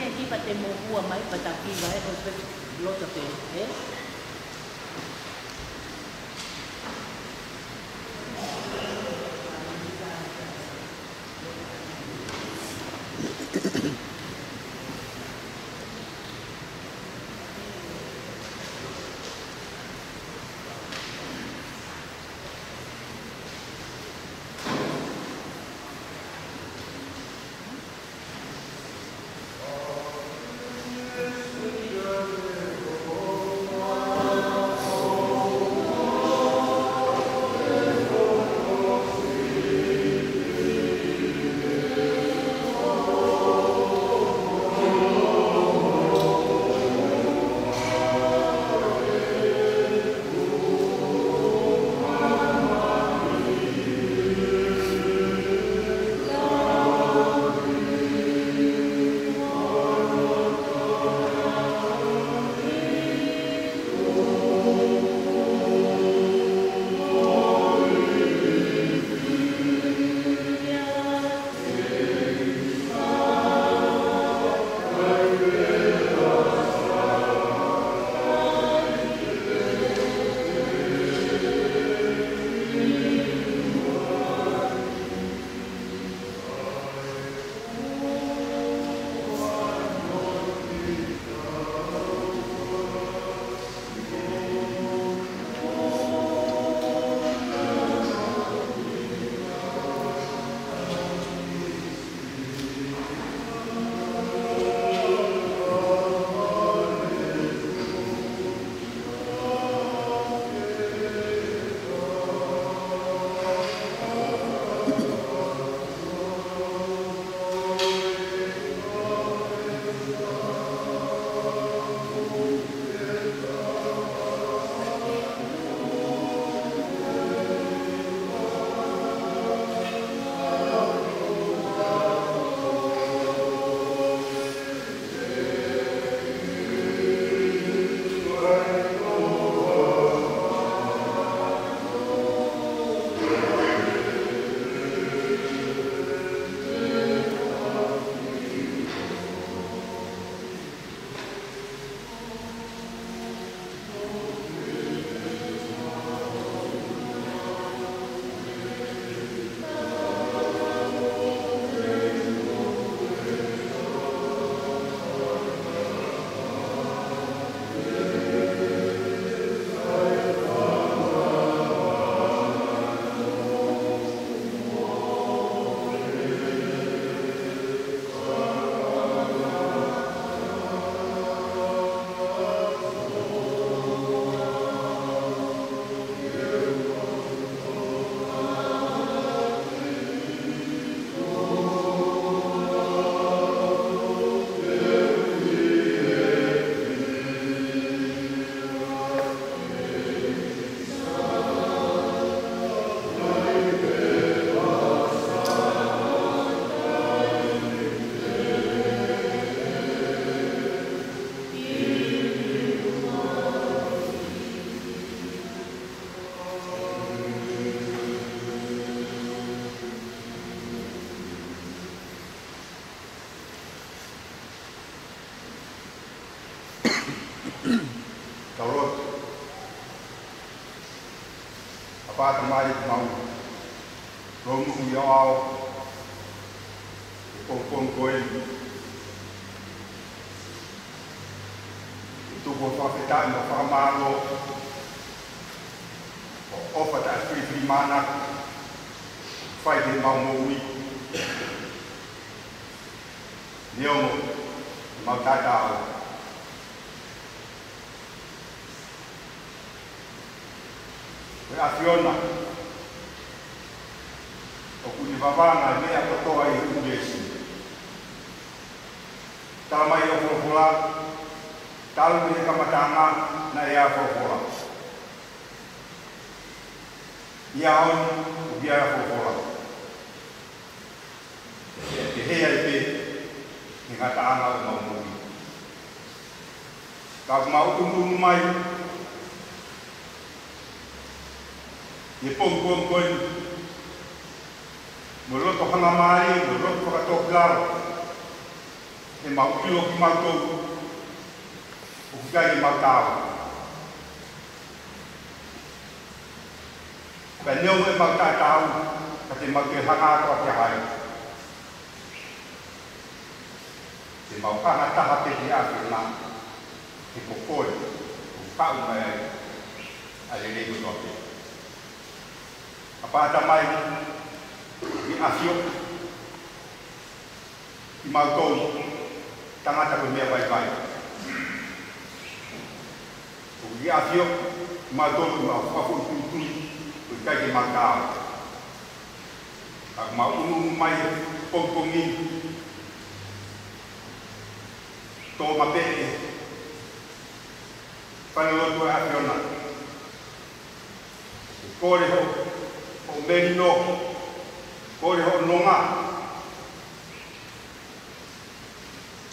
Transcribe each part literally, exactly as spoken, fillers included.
Kipa te mo hua mai, pata kiva e, o pe loto pe, e? Tau lotu. ʻApā Tamai ʻoku mau lomuʻi ʻi ho ʻao he pongipongi ko eni. ʻOku tuku ʻa e fakafetaʻi mo e fakamālō, ʻofa taʻefilifilimānako, fai ki heʻemau moʻui. Neongo ʻemau taʻetaau, ko e ʻAfiona ʻoku ne vavanga e meʻa kotoa ʻi he ʻunivēsi. Talamai ʻe he folofola, talu mei he kamataʻanga naʻe ʻi ai ʻa e folofola. ʻI he ʻaho ni ʻoku ʻi ai ʻa e folofola. Pea ʻe pehē ai pē ʻi he ngataʻanga ʻo ʻemau moʻui. Ka ʻoku mau ʻunuʻunu mai ʻi he pongipongi ko eni mo e loto hangamālie, mo e loto fakatōkilalo, ʻemau ʻilo kimautolu ʻoku ʻikai ke mau taau. Pea neongo ʻemau taʻetaau, ka te mau toe hanga atu ʻa kia hai. Te mau hanga taha pē ki he ʻAfiona, he ko koe ʻoku haʻu mai ai ʻa e lelei kotoa pē. ʻApā Tamai, ʻoku ke ʻafioʻi kimautolu, tangata ko e meʻa vaivai. ʻOku ke ʻafioʻi kimautolu ʻi heʻemau fakafoʻituitui ʻoku ʻikai ke mau taau. Ka ʻoku mau ʻunuʻunu mai he pongipongi ni, tō mapeʻe falelotu ʻa e ʻAfiona. Kole hoʻo, hoʻo melino, kole hoʻo nonga,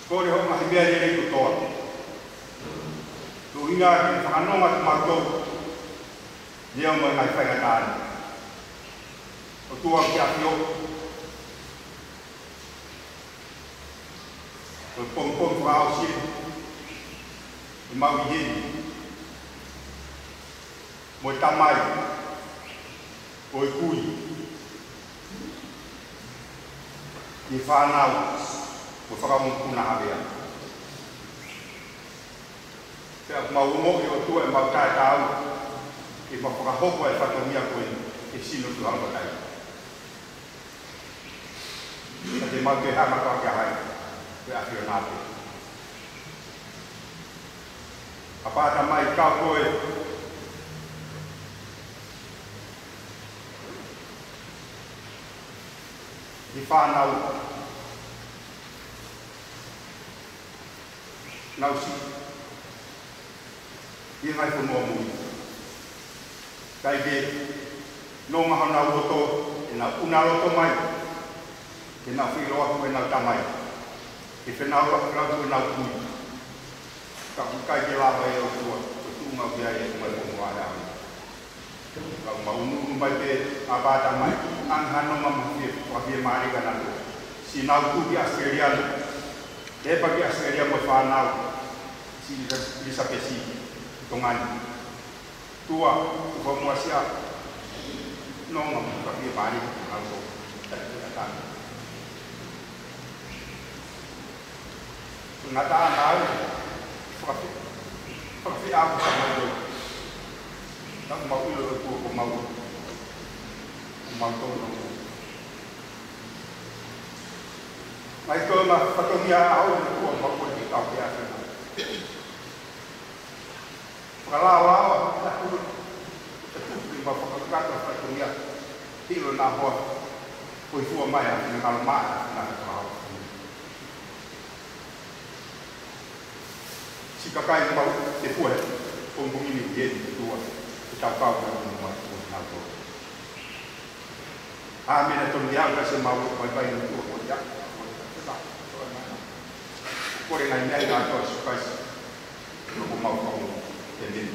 kole hoʻo ngaahi meʻa lelei kotoa. Tuʻunga ke fakanonga kimautolu, neongo e ngaahi faingataʻa ni. ʻOtua, ʻoku ke ʻafioʻi, ko e pongipongi fakaʻosi eni ʻemau ʻi heni, mo e tamai, mo e kui, ki he fānau, mo e fakamokopuna Havea. Pea ʻoku mau ongoʻi, ʻOtua, ʻemau taʻetaau, ke mau fakahoko e fatongia ko eni ke sino ki he ʻaho matai. Ka te mau toe hanga atu kia hai, ko e ʻAfiona pē. ʻApā Tamai, kau koe he fānau naʻe ʻosi ʻi he ngaahi fonua muli. Kae ke nonga honau loto, ke nau ʻuna loto mai, ke nau feʻiloaki mo ʻenau tamai, ke fenau loto atu ʻenau kui. Ka ʻoku ʻikai ke lava, ʻe ʻOtua, ko e tuʻunga ʻoku ʻi ai e mai fonua ʻa e ʻaho ni. Ka ʻoku mau ʻunuʻunu mai pē, ʻApā Tamai, ʻoange ha nonga mafimafi, fiemālie kia nautolu. Siʻi nau tuʻu ki ʻAositelēlia, Tepa ki ʻAositelēlia mo e fānau, siʻi Lisa, Lisapesi, Tonga ni. ʻOtua, ʻoku mau muʻa siʻa nonga mafimafi, fiemālie kia nautolu. Tali ki he ʻatā. Ngata ʻa e ngāue, fakafi-, fakafiʻa ʻa e Tamai. Ka ʻoku mau ʻilo, ʻOtua, ko homau, ko homau tōnounou. Mai tō na fatongia ʻa e ʻOtua, ʻoku mau kole ke kau ki he ʻAfiona. Fakalaolao ʻa e ʻOtua, ʻa e tupu ke mau fakakakato fatongia, ʻilo na hoa, ko e fua mai ʻa e finangalo mai, ʻa e finangalo. Siʻi kakai mau te fua he pongipongi ni, ʻi he ʻOtua, ke tau kau mai mo e ʻOtua nautolu. ʻĀmeni. Tonu ia ka se mau pai pai ni tua ko ia. Kole ngaahi meʻa ʻi he ʻOtua Sīsū Kalaisi. Ko homau Fakamoʻui. ʻĒmeni.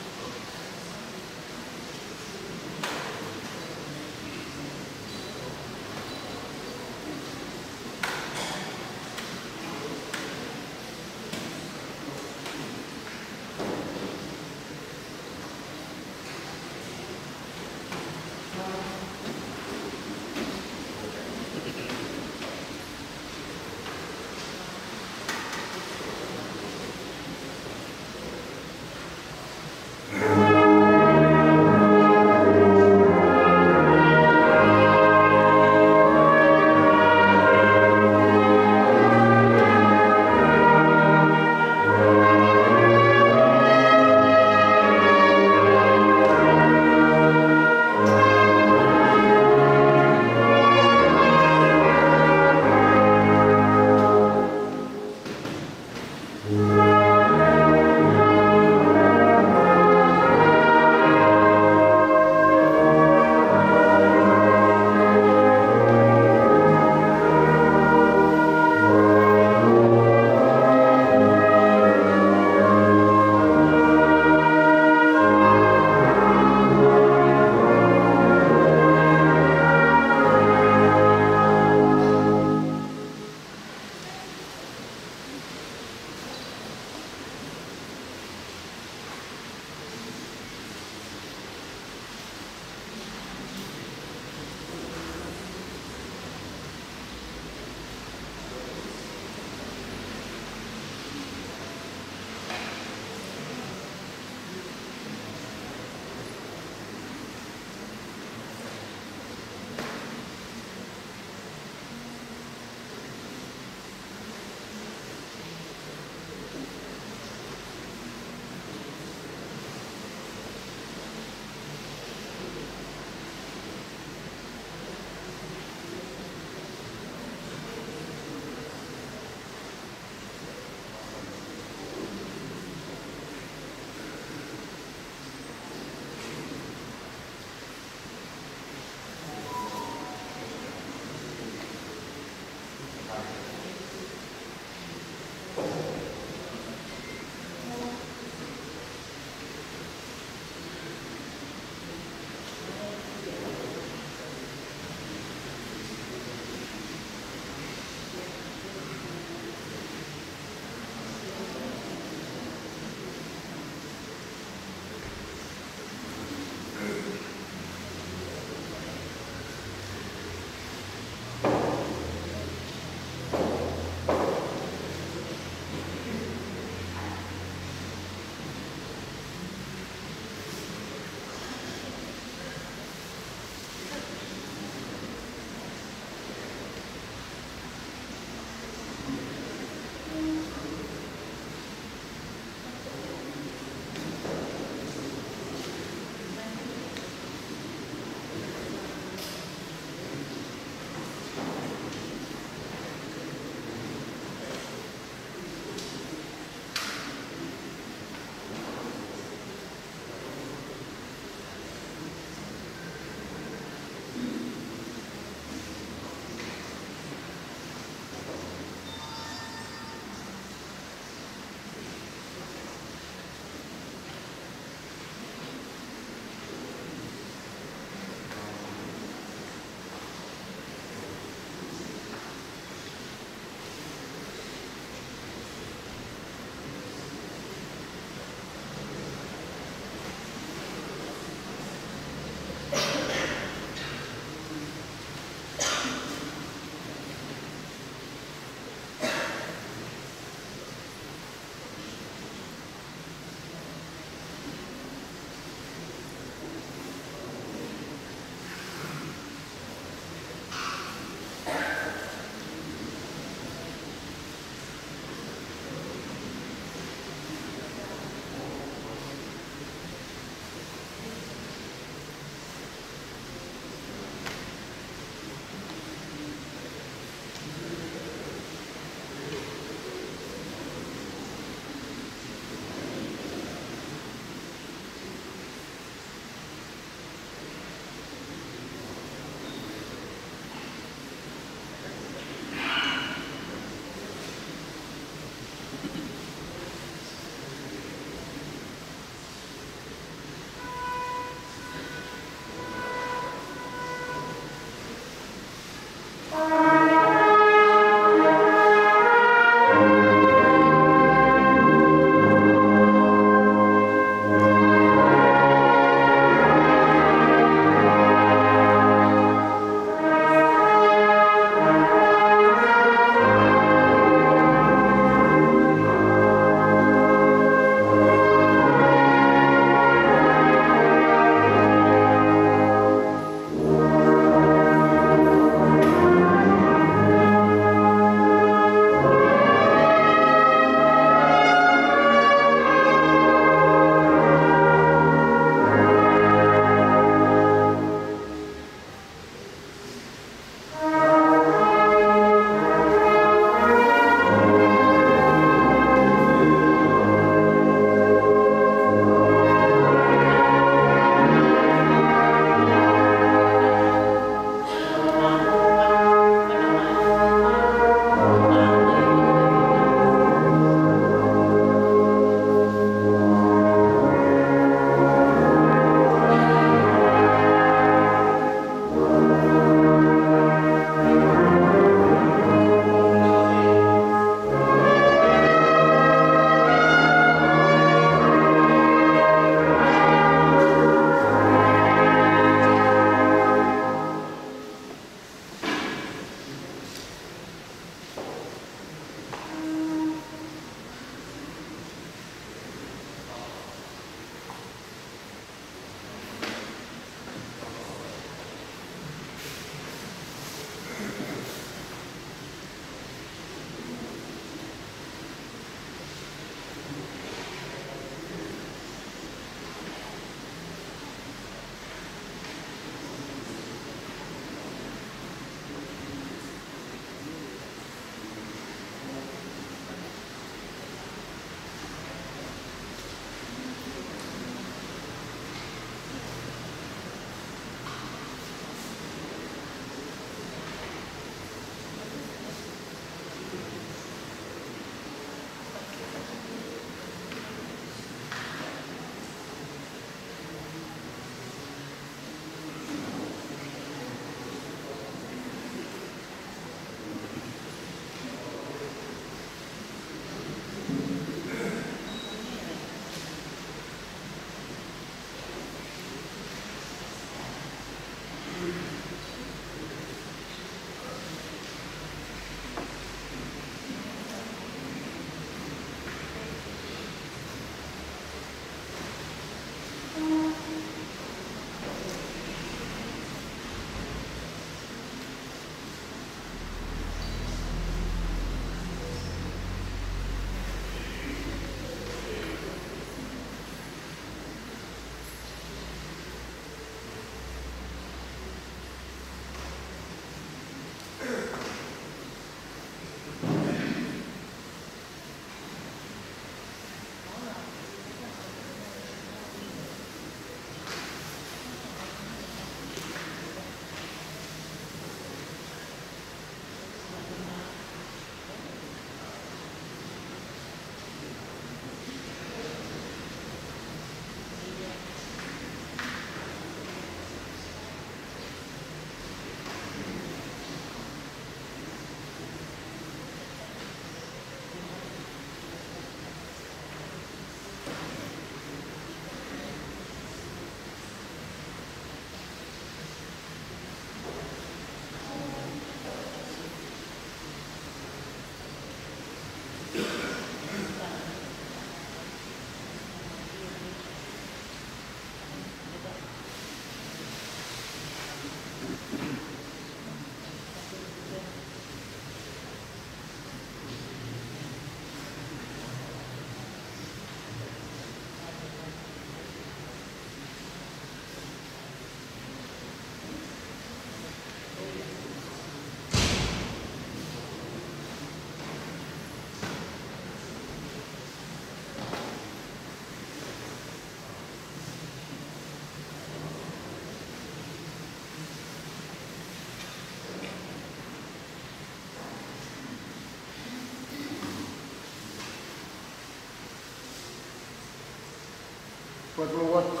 Kuo tau atu.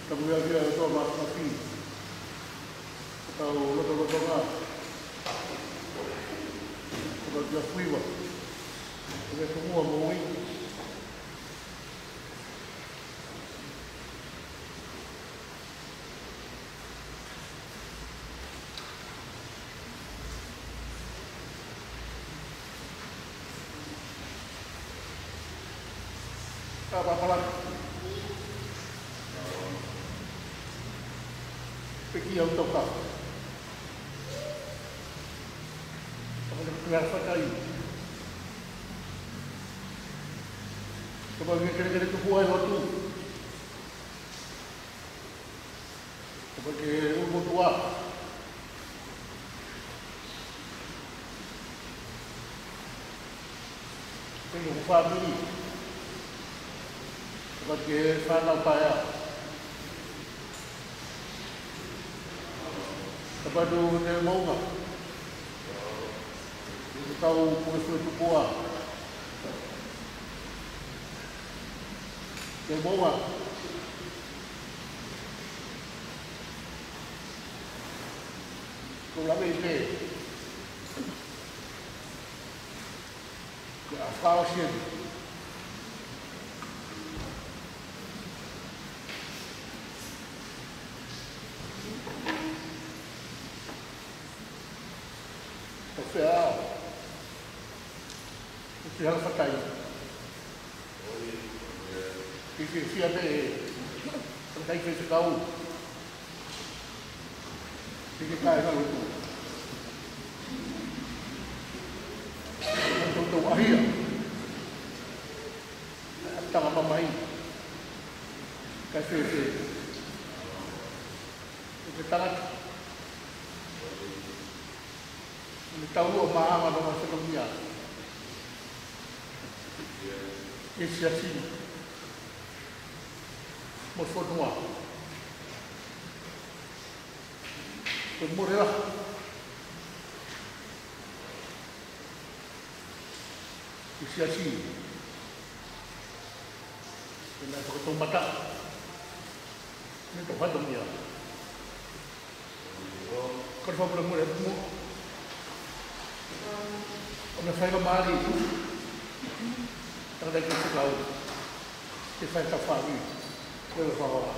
Tapu ia kia e ʻOtua Māfimafi. Ko ʻetau lotolotonga. Ko ʻetau kia fuiva. Ko e tungua moʻui. Ka papala. Peki au toka. Ka papala fakai. Ka papala kelekele tupu ai lotu. Ka papala ke umotua. Peki hoku fāmili. Ka papala ke fānau paea. Ka papala ke moʻunga. Ke tau puke fue tupua. Ke moʻunga. Ko lave i pē. Ke a fao sieni. Ko fea au. Ko te hala fakai. Ke fiefia pē, ʻe fakai fefekau. Ke ke kai ngalo tu. Tau tau ahia. Tanga mamai. Kai fefe. Ke tangata. Mo e tau ua maʻanga no masakamia. ʻE siasi. Mo fonua. Ko e mole lahi. ʻE siasi. Ke na fakatoumata. Ne tau fatongia. Kau fakamolemole atu muʻa. ʻO na faingamālie. Tangata ke fekau. Ke fai ta fāmi. Ko e fakawa.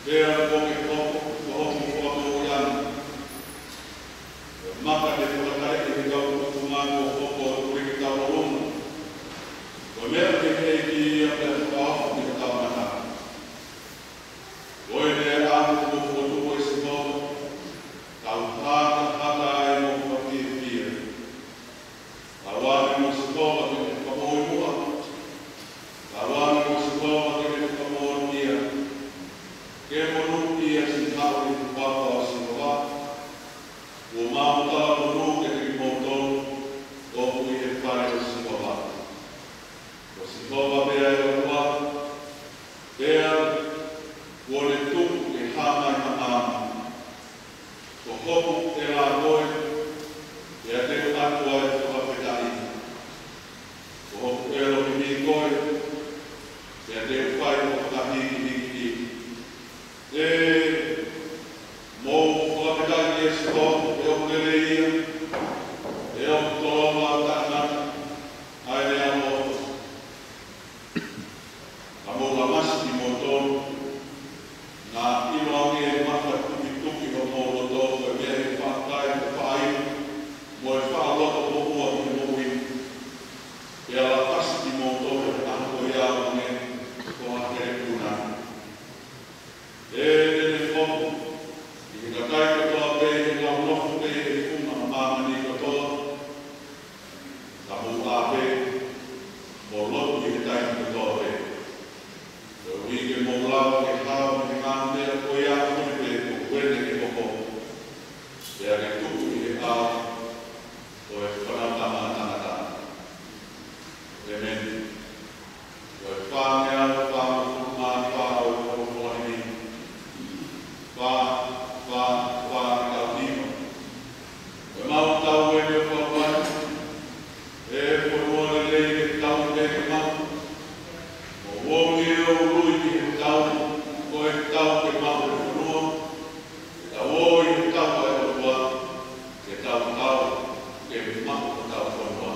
Pea kuo ke hoko ko hoku fakamoʻui ʻana. Ko e maka ne fakataleʻi ʻe he kau tufunga kuo hoko ʻo tuli ki tauʻolunga. Ko e meʻa ʻa e ʻEiki ia pea fakaofo ki hotau mata. Ko e lea ʻa hoku fokotuʻu ʻe Sihova, tau hakahaka ai mo fakafiefia. Tauange mo Sihova ke ne fakamoʻui muʻa. Tauange mo Sihova ke ne fakamoʻoni ia. Ke monūʻia siʻi haʻu ʻi he huafa ʻo Sihova. Kuo mau talamonū kiate kimoutolu ʻoku ʻi he fale ʻo Sihova. Ko Sihova pē ʻa e ʻOtua, pea kuo ne tuku ke hā mai ha maama. Ko hoku ʻEla koe, pea te u ʻatu ai ʻo fakafetaʻi. Ko hoku ʻElohimi koe, pea te u fai ʻo fakahīkihikiʻi. ʻE, mou fakafetaʻi kia Sihova, he ʻoku lelei ia, he ʻoku tolonga ʻo taʻengata ʻa ʻene ʻaloʻofa. Ka mou lamasi kimoutolu, naʻa ʻiloange ʻe mafatukituki homou loto, ko e meʻa ʻi he faʻa kai, ko e faʻa inu, mo e faʻa loto moʻua ki he moʻui. Pea lapasi kimoutolu he ʻaho ko ia ʻo hangē ko ha helepuna. ʻE, te ne hoko ʻi he kakai kotoa pē, ʻi he kau nofo pē ʻi he funga ʻo māmani kotoa. Ka mou ʻā pē, mou lotu ʻi he taimi kotoa pē. Koeʻuhi ke mou lava ke hao mei he ngaahi meʻa ko ia ʻoku ne pehē ʻoku ne ke hoko, pea ke tuku ʻi he ʻao ʻo e Fanautama ʻa Tangata. ʻĒmeni. Ko e fāngeau fāngofulu mā fā ʻo e folofola ni. Fā, fā, fā, ke tau hiva. Ko e maʻu tau ʻeni ʻo e fāngeau. ʻE fonua lelei, ke tau ʻi he maʻu. Mou ō ki he ului ki he tau, ko e tau ke maʻu e fonua. Ke tau ō ʻi he tau ʻa e ʻOtua, ke tau tau, ke maʻu hotau fonua.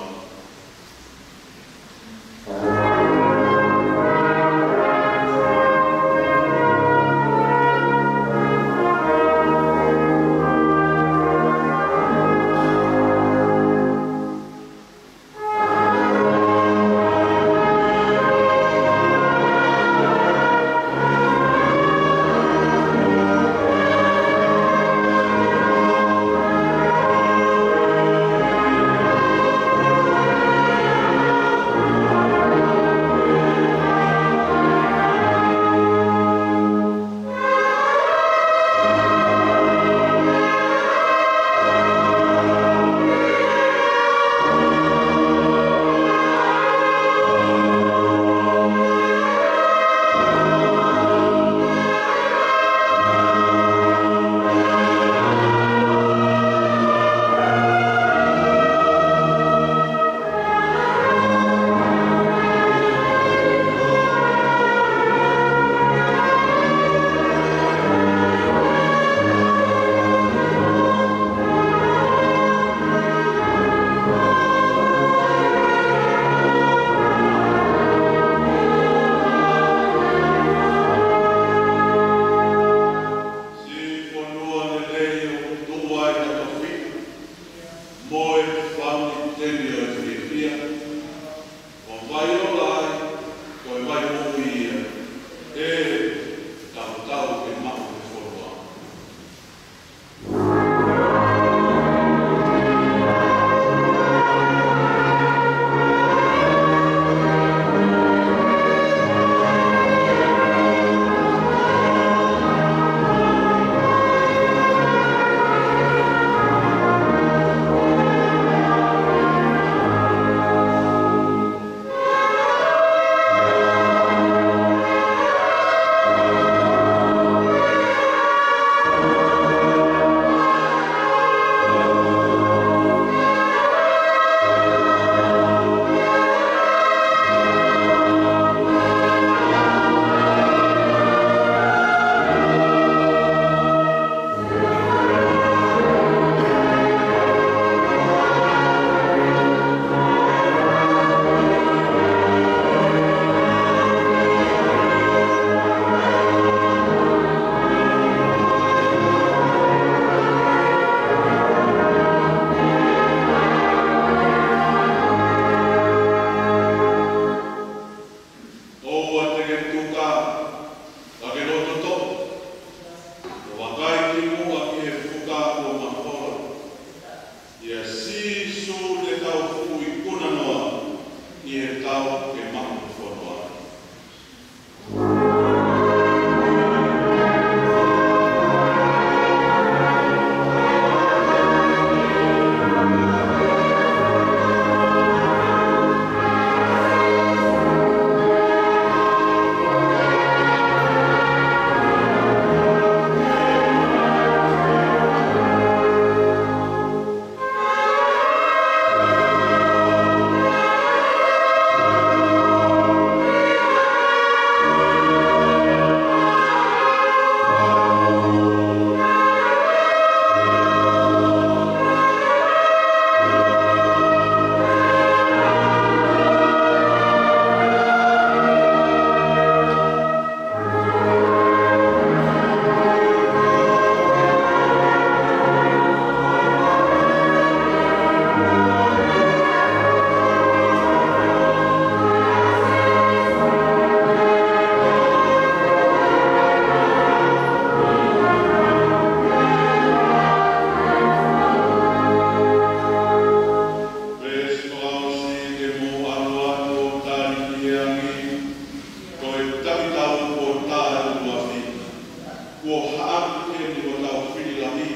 Aʻu ki heni hotau fili lahi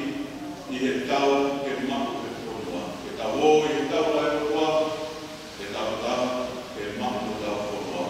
ʻi he tau ke maʻu e fonua. Ke tau ō ʻi he tau ʻa e ʻOtua, ke tau tau ke maʻu hotau fonua.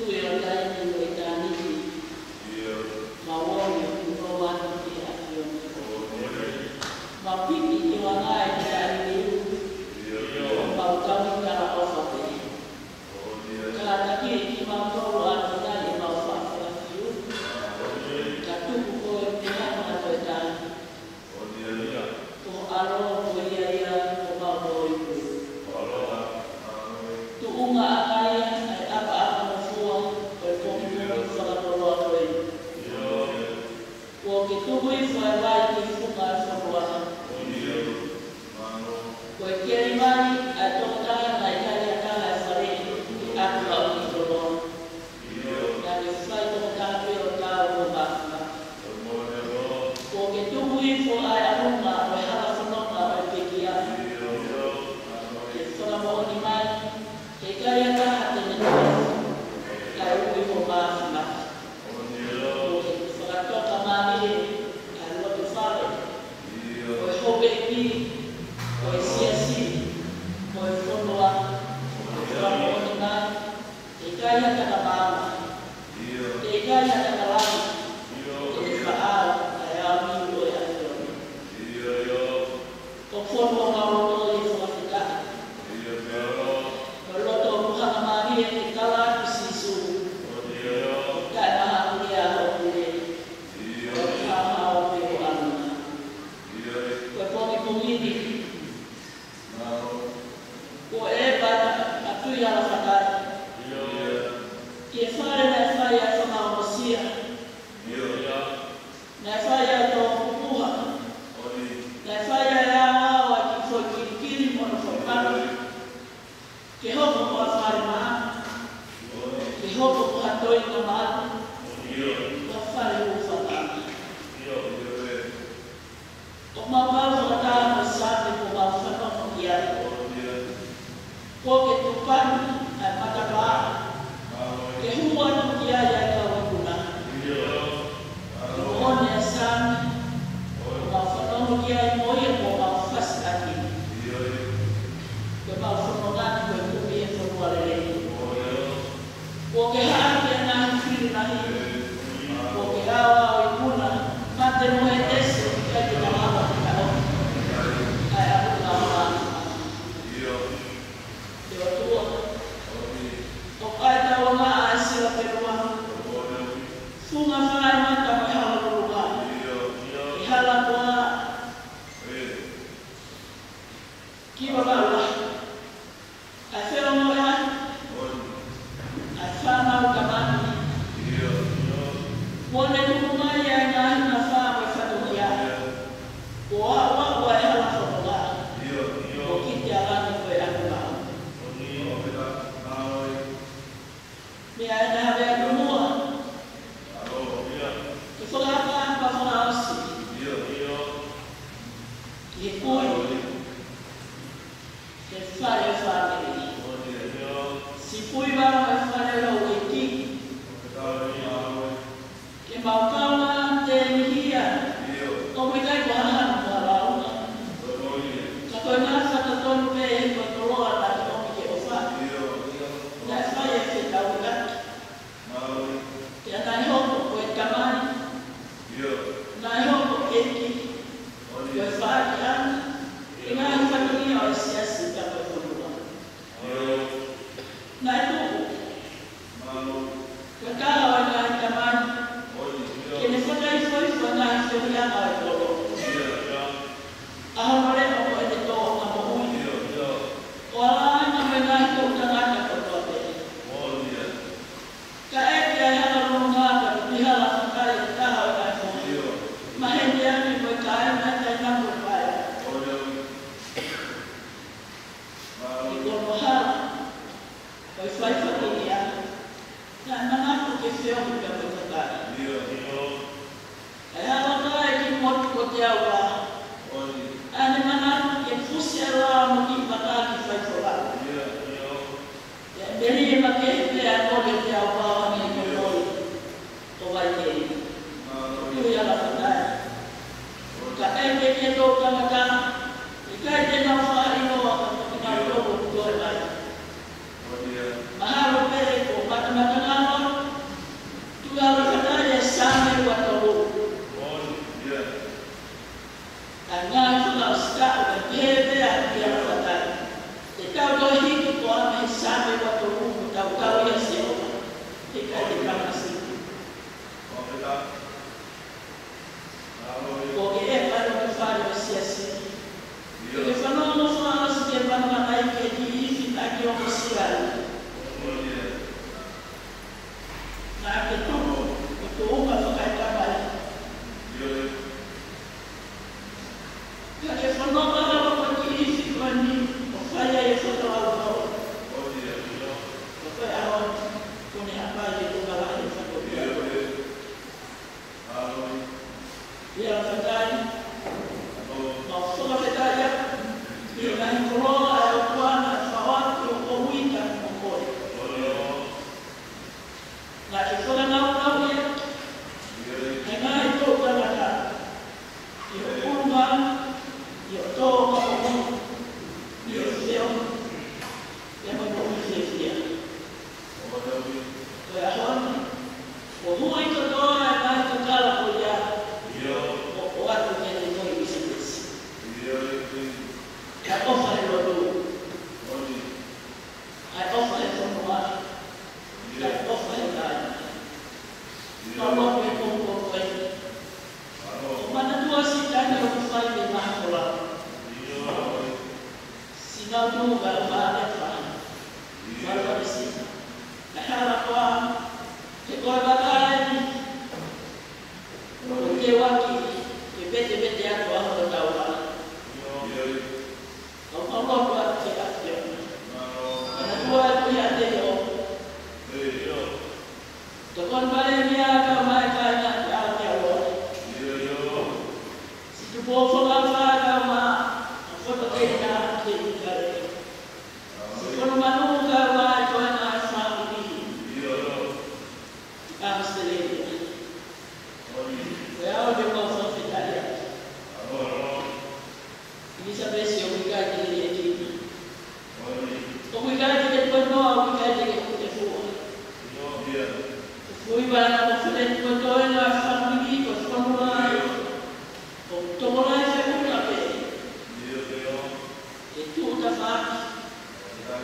Tuʻi ʻo taimi mo ʻitāniti, mau ō ʻo ʻunuʻunu atu ki he ʻAfiona. Mau piki ki hoʻo anga ʻi he taimi ni, mau tauhi talaʻofa pē. Kātaki kimautolu ʻa e ʻAfiona ʻi heʻemau faʻa fakafiu, ka tuku koe ke hanga ʻo toe taha. Ko ho ʻAlo ko ia ia ko homau Hōifua. Tuʻunga ʻaki ia ʻa e ʻapaʻapa ngofua ʻo e pongipongi fakakoloa ko eni. Kuo ke tuku hifo ʻa e vai ki he funga ʻo e fonua. Kuo ke keli mai ʻa e tokotaha naʻe ʻikai ha taha ʻi he faleʻi ʻi he ʻapi laʻu ki koloa. Naʻa ke fai tokotaha pē ʻo taau mo māfimafi. Kuo ke tuku hifo ʻa e ʻalunga ʻo e hala fononga ʻo e pekia. Ke fakamoʻoni mai, he ʻikai ha taha te ne toe kae ui ho māfimafi. Kuo ke fakatoka mālie ʻa e loto fale, ʻo e houʻeiki, ʻo e siasi, ʻo e fonua, ke fakamoʻoni mai, he ʻikai ha taha maama, he ʻikai ha taha lanu, te ne faʻao ʻa e aoniu ʻo e ʻAfiona. ʻOku fonu homau loto ʻi he fakafetaʻi, mo e loto ʻoku hanga mālie ke tala atu Sīsū, ʻoku taʻemahaʻapulia hoʻo pule, ʻoku haohaoa pē ho ʻalunga. Ko e pongipongi ni, kuo ʻeva ʻa Tui ʻAlafakai ki he fale naʻe fai ʻa e fakaongosia, naʻe fai ʻa e tō pupuha, naʻe fai ʻa e aoao ʻa e kiʻi foʻi kilikili mo hono foʻi maka, ke hoko ko ha fale maʻa, ke hoko ko ha toenga maʻa, ko ha fale hūfanga. ʻOku mau kau fakataha mo e Saame kuo mau fanongo ki ai. Kuo ke tupanu ʻa e matapā ke hū atu ki ai ʻa e kau ikuna. Ko e moʻoni ʻa e Saame kuo mau fanongo ki ai mo ia kuo mau fasi ʻaki. Ko ʻemau fononga ni ko e kumi ʻi he fonua lelei. Kuo ke haʻaki ʻa e ngaahi fili lahi. Kuo ke aoao ikuna, mate mo e ʻesi, ʻikai ke nau lava ke taʻofi ʻa e ʻalunga ʻo māfimafi. ʻE ʻOtua, ʻoku ʻa e tauanga ʻa e sila pēlua, funga faʻē mata mo e hala lulunga, ʻi he hala koā, ki Vavaʻu lahi, ʻa e feongoʻi lahi, ʻa e fānau ka mani. Kuo ne tuku mai ʻa e ngaahi mafai mo e fatongia. Kuo aʻuaʻu ʻa e hala fononga, kuo kiʻi ʻalu ange ko e ʻalu maʻu. Meʻa ʻe naʻa ve atu muʻa, ke fakaʻapaʻapa fakaʻosi ki he kui Nau ka fale fa. Fale fa mesi. Ka hala koa. Ke koe vaka eni. Ko te waki. Ke vete vete atu ʻa hono taua. Kau kau lotu atu ke ʻAfiona. Ka na tua atu ia te o. Tokoni vale ni a ka mai ka ina ki a te o. Siʻi tupu ʻo fakafa ka ma, ʻa foto ke ina ke ika e. Siʻi kono manu ka ma e toenga e fāmili. ʻAositelēlia. Ko e ʻaho ni ʻoku ou fakafetaʻi atu. ʻIlisa Pesi ʻoku ʻikai te ke liʻekina. ʻOku ʻikai te ke tuenoa, ʻoku ʻikai te ke ʻoku te fua. ʻOku fui vana ko fele ko e toenga e fāmili ko e fonua. ʻOku tokolahi feʻunga pē. ʻE tuʻu tafaʻaki.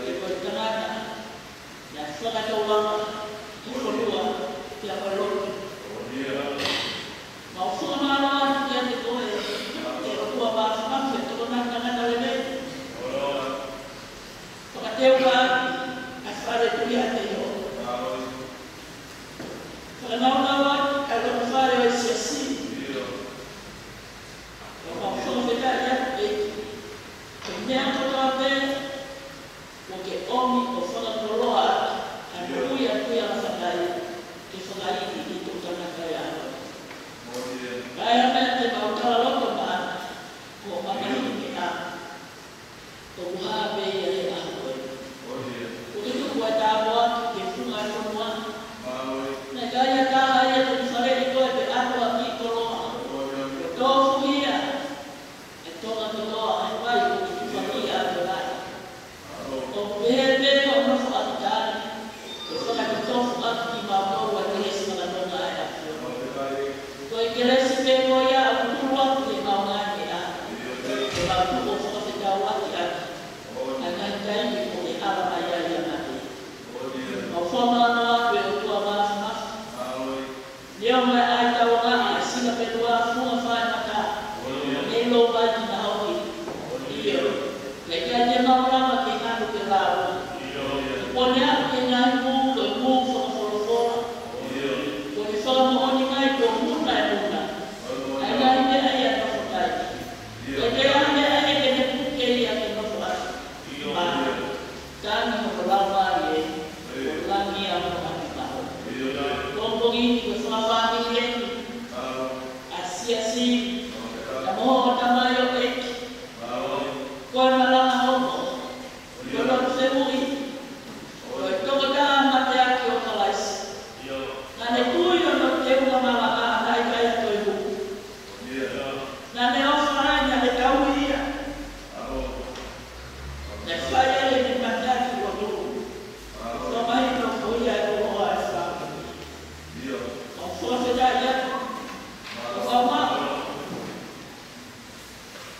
ʻE ko e tangata. Naʻe fakatauanga, he fonua, pea mo e lotu. Mau fakamālō atu kiate koe, ʻe ʻOtua Māfimafi, ʻa e tokonaki tangata lelei. Fakateuʻi ʻa e fale Tuʻiʻateio. Fakanaunau atu ʻa e loto fale ʻo e siasi. Mau fakafetaʻi atu ʻEiki. Ko e meʻa kotoa pē, ʻoku ke ʻomi ʻo fakakoloa ʻaki, ʻa e moʻui ʻa e Tuʻi ʻa Fakai, ke fakaʻili ʻi he toʻutangata ʻo e ʻaho. Kae ʻa e meʻa te mau tala loto maʻana, ko e mamahi meʻa, ʻoku hā pē ia he ʻaho ko eni. ʻOku ke tuku ʻa e tāpuaki ki he funga ʻo e fonua. Naʻe ʻikai ha taha ia te ne faleʻi koe pe ʻatu ha kiʻi koloa. Ko e tofuhia ʻa e tonga kotoa ʻa e vai ʻoku tufakia ʻa e vai. ʻOku pehē pē hoʻo nofoʻaki tali, ʻe fakatotofu ʻaki kimautolu ʻa e kelesi faka-Tonga ʻa e ʻAfiona. Ko e kelesi pē ko ia ʻoku tuluaki he maunga ni ʻa. Ke mau tuʻu ʻo fakafetauaki ʻaki ʻa e ngaahi taimi ʻoku ke ala mai ai ʻa mate. Mau fakamālō atu ʻe ʻOtua Māfimafi. Neongo ʻa e tauʻanga ʻa e sila pelua funga faingataʻa. Mei Lovaiki naʻa hoki. ʻIo. Ka ʻikai te mau lava ke ngāue ke lau. Kuo ne aʻu ke ngaahi mū ko e mū fakafolofola. Kuo ne fakamoʻoni mai kuo muna e muna ʻa e ngaahi meʻa ia ʻoku nofo ai. Ko e meʻa ia ke ne puke ia ke nofo ai. Tangi hono laumālie, ʻo langi ʻa hono ʻapiako. Pongipongi ni ko e fakafāmili eni ʻa e siasi, pea mo hoʻo tamaioʻeiki. Ko e malanga hono, ko e lotu fehuʻi, ko e tokotaha mateaki ʻo Kalaisi. Naʻa ne tui hono teunga malanga, naʻe ʻikai ha toe hū. Naʻa ne ʻofa ai, naʻa ne tauhi ia. Naʻe fai ai ʻene mateaki ʻo tuʻu. Ko e mahino ko ia e koloa ʻa e fāmili. ʻOku ou fakafetaʻi atu. ʻOku ou maʻu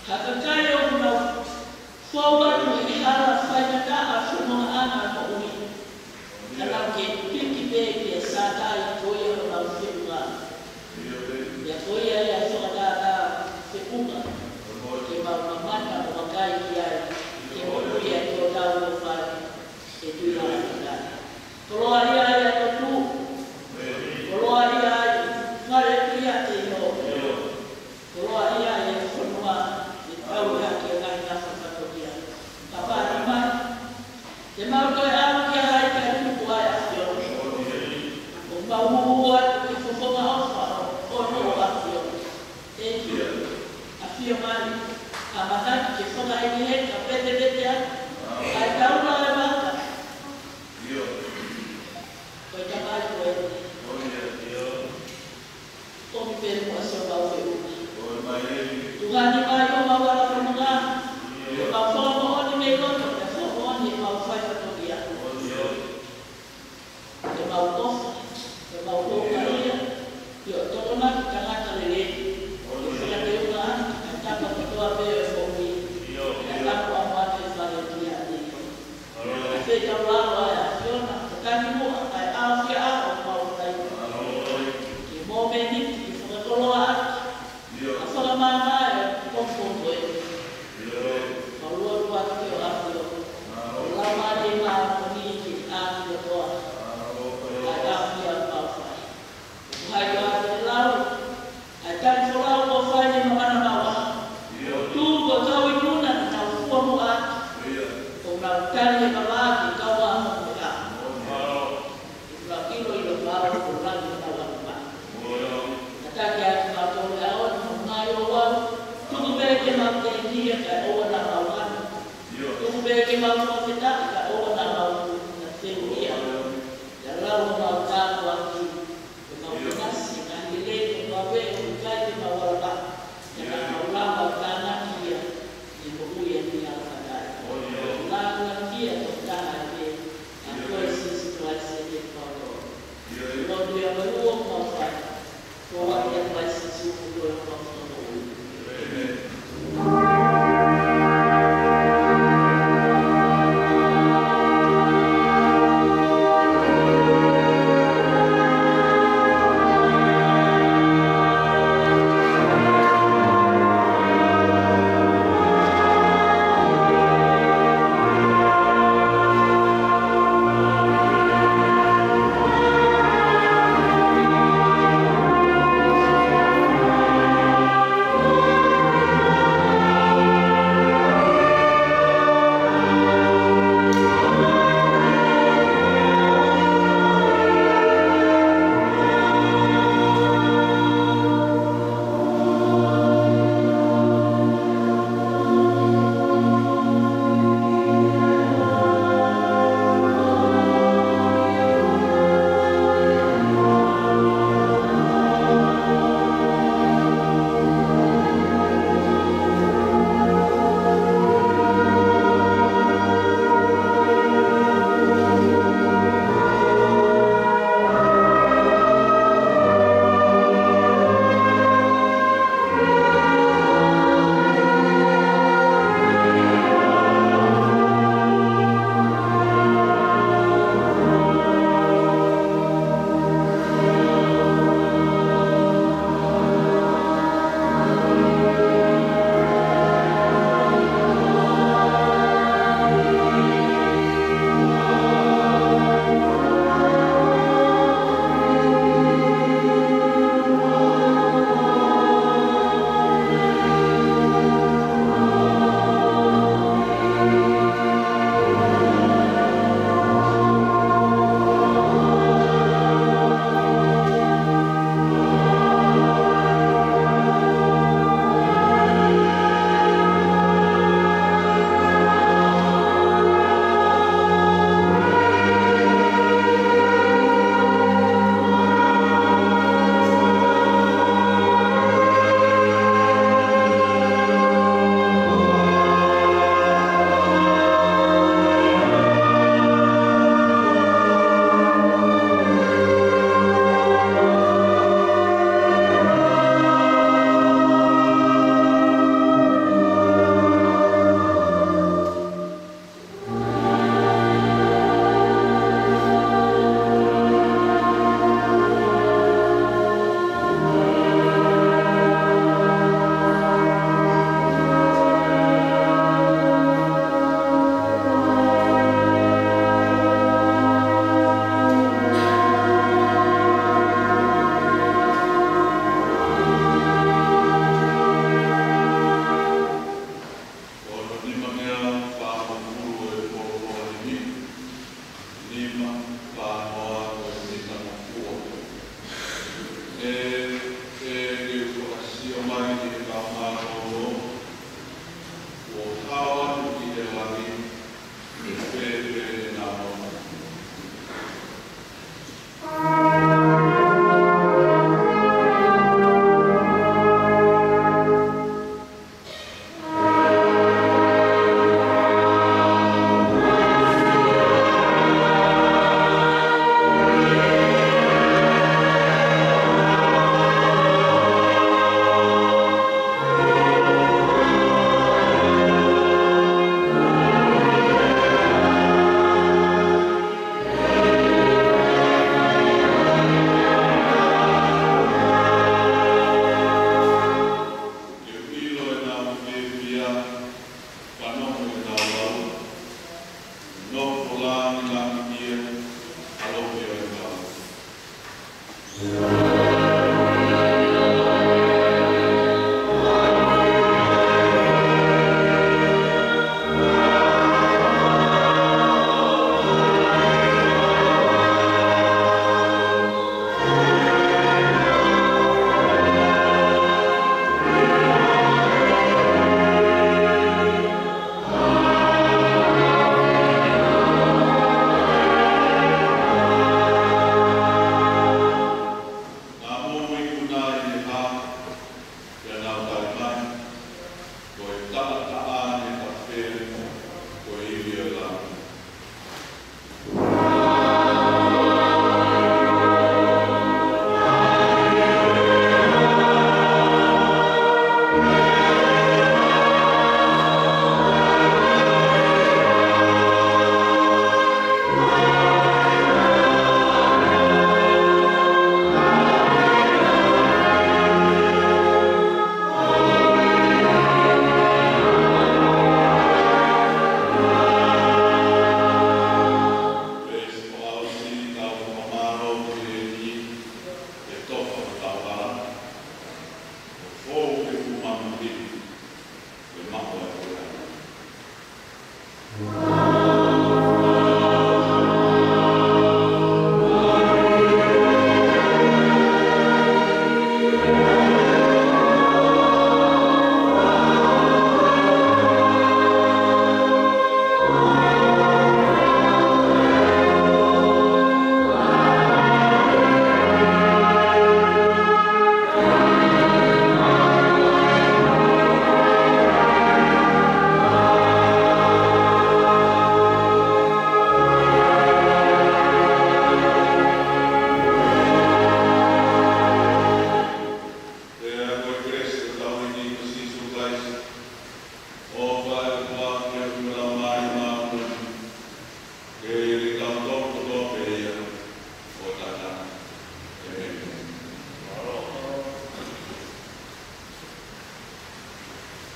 ha kakai ʻoku nau fou atu he hala faingataʻa ʻo e fonongaʻanga moʻui. Ka nau kei piki pē kia Sātai ko ia honau feʻunga. Pea ko ia ia fakatātā feʻunga. Ke mau mamata ʻo vakai ki ai, ke moʻui ai ki hotau ʻofa ʻi he Tuʻi ʻa Fakai. Koloaʻia ai ʻa e toʻutuʻu. Koloaʻia ai fale Tuʻiʻateio. Koloaʻia ai e fonua, ʻi he tauhi ʻaki e ngaahi nafa fatongia. Papa ni mai. Te mau toe ʻalu kia hai kae tuku ai ʻa e ʻAfiona. ʻOku mau hū atu ki he fofonga ʻofa ʻo hoʻo ʻAfiona. ʻEiki, ʻafio mai, ʻamanaki ke fakaʻekeʻeke ka petepete atu ʻa e taula ʻo e vaka. Ko e tamai ko eni. ʻOmi pē muʻa siʻomau feʻunga. Tuʻu heni mai ʻo mau ala fononga. Ke mau fakamoʻoni mei loto, ke fakamoʻoni ʻemau fai fatongia. Ke mau ʻofa, ke mau houngaʻia, ʻio, tokonaki tangata lelei. Ke fakateunga ʻa e tapa kotoa pē ʻo e moʻui. Ke tapu ʻa Mate fa Pea ke mau fakafetaʻi ka ʻoua naʻa mau teu ia. Pea lau homau tāpuaki, ke mau ʻinasi ʻi he ngaahi lelei ʻo e ngāue ʻoku ʻikai te mau ala paʻanga, ka naʻa mau lava ʻo tānaki ia ʻi he moʻui ʻa e niʻihi ʻa e kakai. Lāngilangiʻia kotoa ʻa e ʻEiki, ʻa koe Sīsū Kalaisi ʻEiki Paulo. Lotu ia mau ʻo mau fai. Ko e ʻuhinga ia ʻa Kalaisi Sīsū ko e Fakamoʻui. ʻĒmeni. Ono nima mea fā mafulu e polo polo nimi. Nima fā noa ko e nima mafua. ʻE, ʻe ke u fakasio mai ki he kau mālōlō, kuo hao atu ki he langi, ʻe pēpē ʻenau nofo.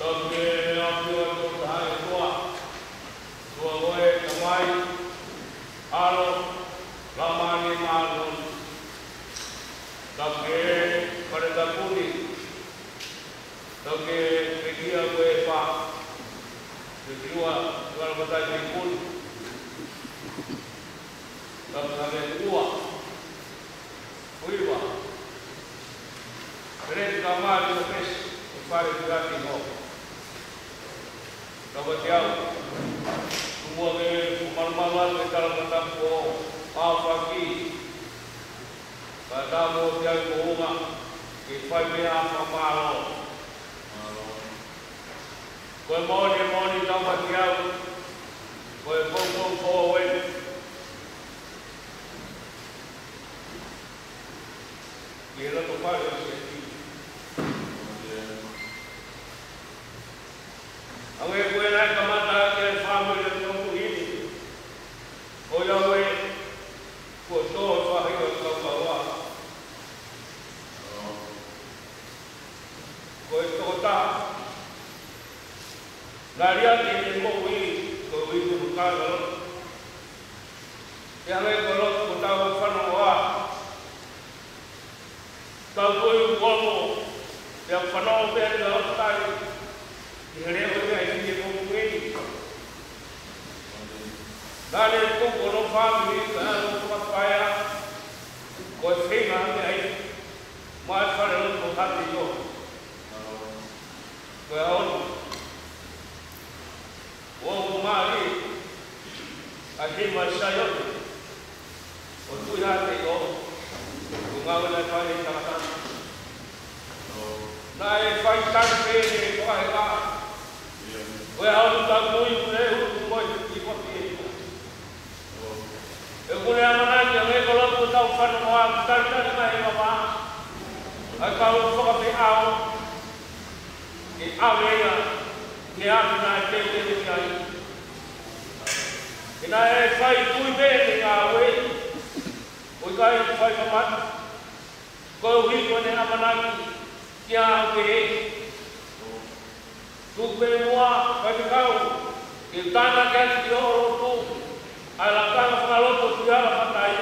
Tau ke ʻapi ʻo e Toketā ʻOtua, ʻOtua ko e Tamai, ʻAlo, Laumālie Māʻoniʻoni. Tau ke fale tapu ni, tau ke pekia ko e pā, ke kiua, kiua la matai ke kuni. Tau ke hake ua. Kuiva. Pele ki ka mali ka pesi, ʻo fale ki ka ki ho. Ka wati au. Tumua ke umalumalu atu e tala ka tapu ko ʻAofaki. Ka tamu ki ai ko uma, ke fai pē ʻa fakamālō. Ko e moʻoni, moʻoni tau wati au. Ko e poupou ko eni. Ki he loto fale ʻo Siasi. Hangē ko e naʻe kamata ʻaki e fāmili ʻo e motuʻa ni. ʻOiauē, kuo tō e faʻahinga kaukauʻa. Ko e tokotaha. Naʻe liʻaki ʻene moʻui, koeʻuhi ko e kāingalotu. Pea hangē ko e lotu kuo tau fanongoa. Tau ko e uomo, pea fanongo pē ʻa e lotu tai. ʻI he leʻo ia ʻi he moʻui ni. Naʻe tuku hono fāmili, ka ʻi ai hono fakapaea. Ko e feinga ʻa e meʻa ia. Mai fale lotu ko Hati ʻo. Ko e ʻaho ni. ʻOku mālie ʻa e hima ʻa Saione. ʻO tui hake ʻo. Ko e ngāue naʻe fai ʻe he tangata. Naʻe fai tanu pē ʻene fakaheka. Ko e ʻaho ni ka kui ku le uku moi ki kofi e. ʻOku ne ʻamanaki hangē ko e lotu tau fanongoa ʻoku talitali mai ʻe he mama. ʻA e kau fakafeʻao. Ke ʻave ia, ke ʻave naʻe teuteu ki ai. Ke naʻe fai kui pē ʻene ngāue. ʻO ʻikai fai mamata. Koeʻuhi ko ʻene ʻamanaki, kia au pē. Tuku pē muʻa, faifekau, ke tānaki atu ki hoʻo lotu, ʻa e lakanga fakalotu ki hala matai,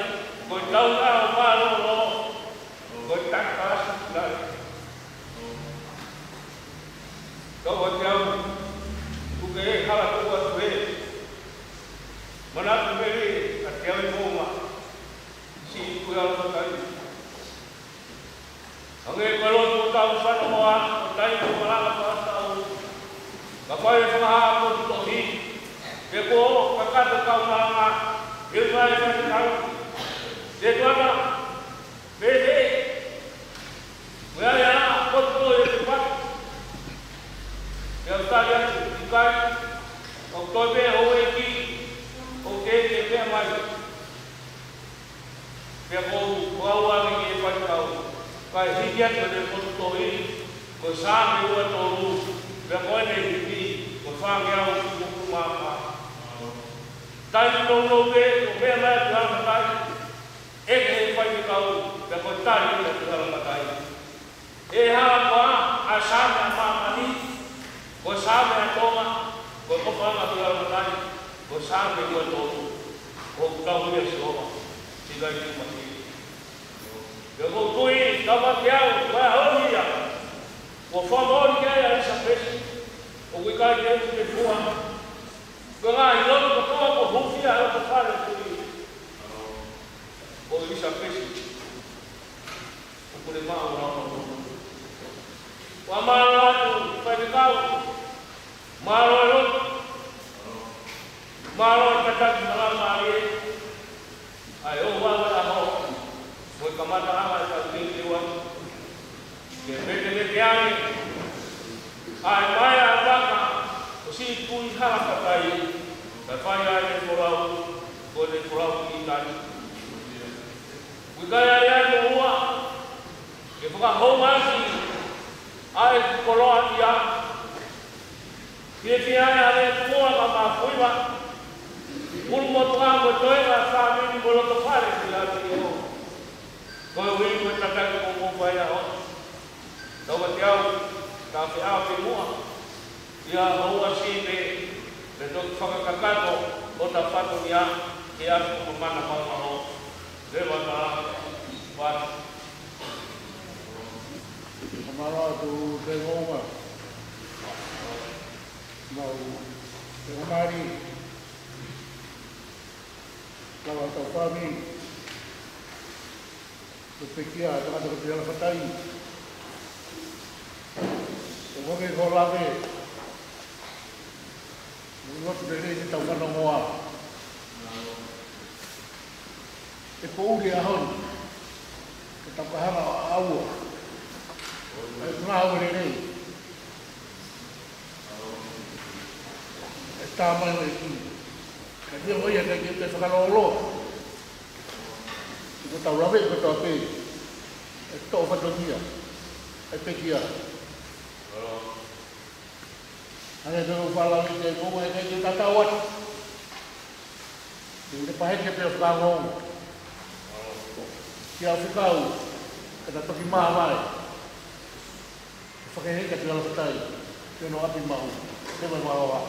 ko e tauhi ʻa e mālōlō, ko e taki kalasi ki ai. Kau ʻa te au, tuku ke hala tuku atu ē. Manatu meli, ʻa te au i moʻunga, si ku hala matai. Hangē ko e lotu ʻoku tau fanongoa, ʻo taimi ʻoku malanga fakatau. Ka fai e fakahā ko e tohi. Ke ko, kakato kau malanga, ke ʻuhinga e faifekau. Te tuana, pehē. Meʻa ia, ko e tohi e te paki. Ke au tali atu, ʻikai. ʻOku toe pē houʻeiki, ʻoku teʻeki ke meʻa mai. Pea ko au, ko au ange ki he faifekau. Kae hiki atu ʻene potu tohi, ko e Saame ua tolu, pea ko ʻene himi, ko e fāngeau, ko e mā fā. Taimi nounou pē, ko e meʻa mai ki hala matai, ʻeke ʻe he faifekau, pea ko e tali ia ki hala matai. ʻE hala koā, ʻa e Saame ʻa māmani, ko e Saame ʻa Tonga, ko e ʻofaʻanga ki hala matai, ko e Saame ua tolu, ʻoku tauhi ʻe Sihova, siʻi kakai mati. Pea ʻoku ou tui, ka mate au, ko e ʻaho ni ia, ʻoku fakamoʻoni ki ai ʻa ʻIsapesi, ʻoku ʻikai ke utu ke fua, ko e ngaahi lo Mālō e tataki ʻa e Laumālie, ʻa e ʻoua ʻe ʻaho, mo e kamataʻanga ʻetau teuteu atu. Ke vetevete ange ʻa e maea ʻa e vaka ʻo siʻi Tuʻi Halafatai, kae fai ai e folau, ko e folau ki tani. ʻOku ʻikai ʻai ai mo ua, ke fakahoungaʻi ʻa e koloa ia. Fiefia ai ʻa e ʻOtua ka mafuiva, ʻulumotuʻa mo e toenga fāmili mo e loto fale ki ʻapi ʻo. Koeʻuhi ko e tataki kuo mou fai ʻaho ni. Tau ʻa te au, tau feʻao ki muʻa. ʻIa ʻoua siʻi pē, pea toki fakakakato ʻo ta fatongia, ke ʻapi ko mana maumau. Leva ta, fatu. Mālō atu te moua. Mau, te ngamari. Lava tau fāmili. Ko e pekia, tangata ko Tuʻi Halafatai. Ko e moke ko lave. Mo lotu lelei ke tau fanongoa. ʻE poʻuli ʻaho ni. Ke tau ka hanga ʻo ʻaua. ʻE ngāue lelei. ʻE tā mai ʻo e kī. Ka tia mo ia ka ke te fakalōloa. Ko tau lave ko tau pē. ʻE toʻo fatongia. ʻE pekia. Hangē ko e lau ʻa e Laumālie, ʻoua ʻe ʻikai ke tatau atu. Te u te paheke pea fakaongo. Kia fekau, ka ta toki māvae. Fakaheka ki Halafatai, ki hono ʻapi maʻu, te vai mālō.